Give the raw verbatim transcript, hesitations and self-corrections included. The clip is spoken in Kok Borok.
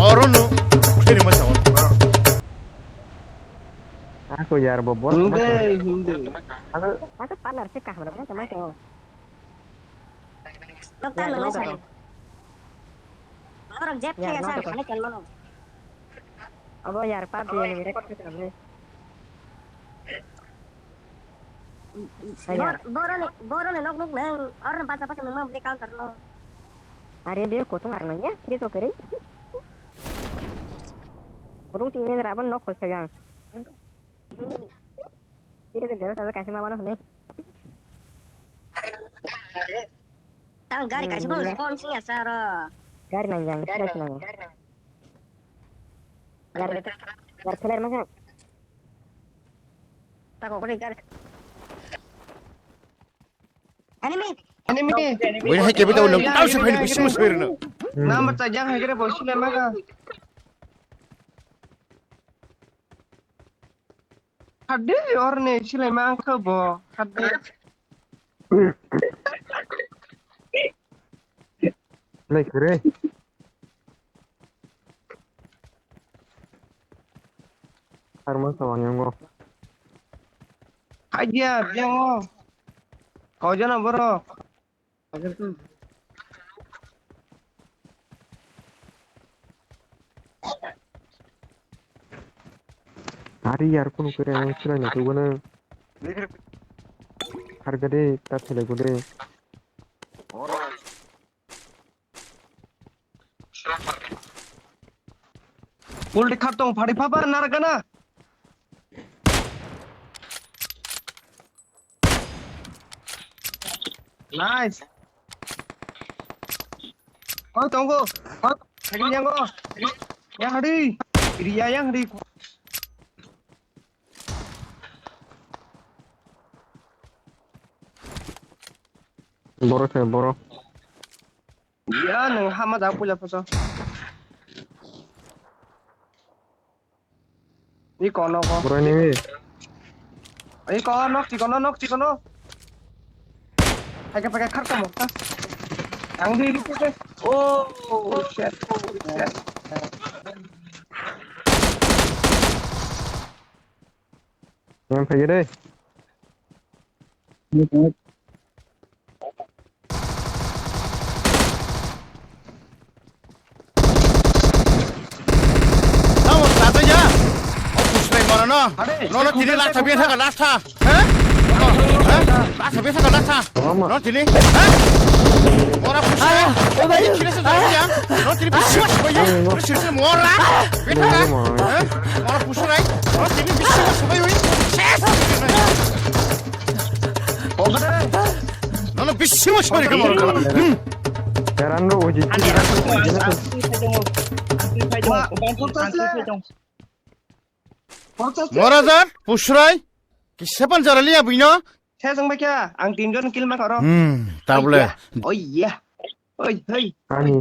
Oro no, kini masa on. Ako yar bo bor. Hindi, hindi. Ako partner se kaham rok ma tama ko. Doktor no sa. Orang jet kaya sa, kane kan mano. Abo yar pa bi ni record ka tama. Bor-, boroni, boroni nok nuk nang, oroni basa basa nang mang bini counter no. Are be kotong ar nang ya, kiri to kiri. Kotong tingin rabon nok kol sagang. Kiri ke dero sabe kasi ma mano hne. Tang gari kasi bang sponsor ya saro. Gari nang yang, gari nang. Gari, gari seler masa. Tako kore gar. Enemy. Enemy. Wei hai kebe tau nang tau se phai bisim se rna. Number ta jang hai kere bo sile maga. Hade orne sile mang kho bo. Hade. Lai kere. Harma sawani ongo. Haiya, biango. Kojana borok. Hari yar kunu kere ang silai na tu gana. Har gade ta thele gode. Pulti khatong phari phaba nargana. Nice. Oh, tongo. Oh, lagi yang go. Yang hari. Ria yang hari. Borok khe borok. Ya, nang hama da puila phoso. Ni kono ko. Borok ni. Ai ko nok chikono, nok chikono. Hai ka pakai khar komo. Ang di di ke. Oh, shit. Oh, shit. Yang phai de. Tamo sata ya. O pusre moro no. No no tini last thabi thaka last tha. He? Last thabi thaka last tha. No tini. He? Ora pusre. Tini sila sa ya. No tini pusre. Pusre mora. Beta. He? Ora pusre. No tini pusre. Ses. Nono bising ma sori ka moro. Karan ro oji. Mora jar, pusrai. Kisa pan jara liya buino. Saya sang baca, ang tinjon kill ma karo. Hmm, tabule. Oh iya. Oi, hei. Ani.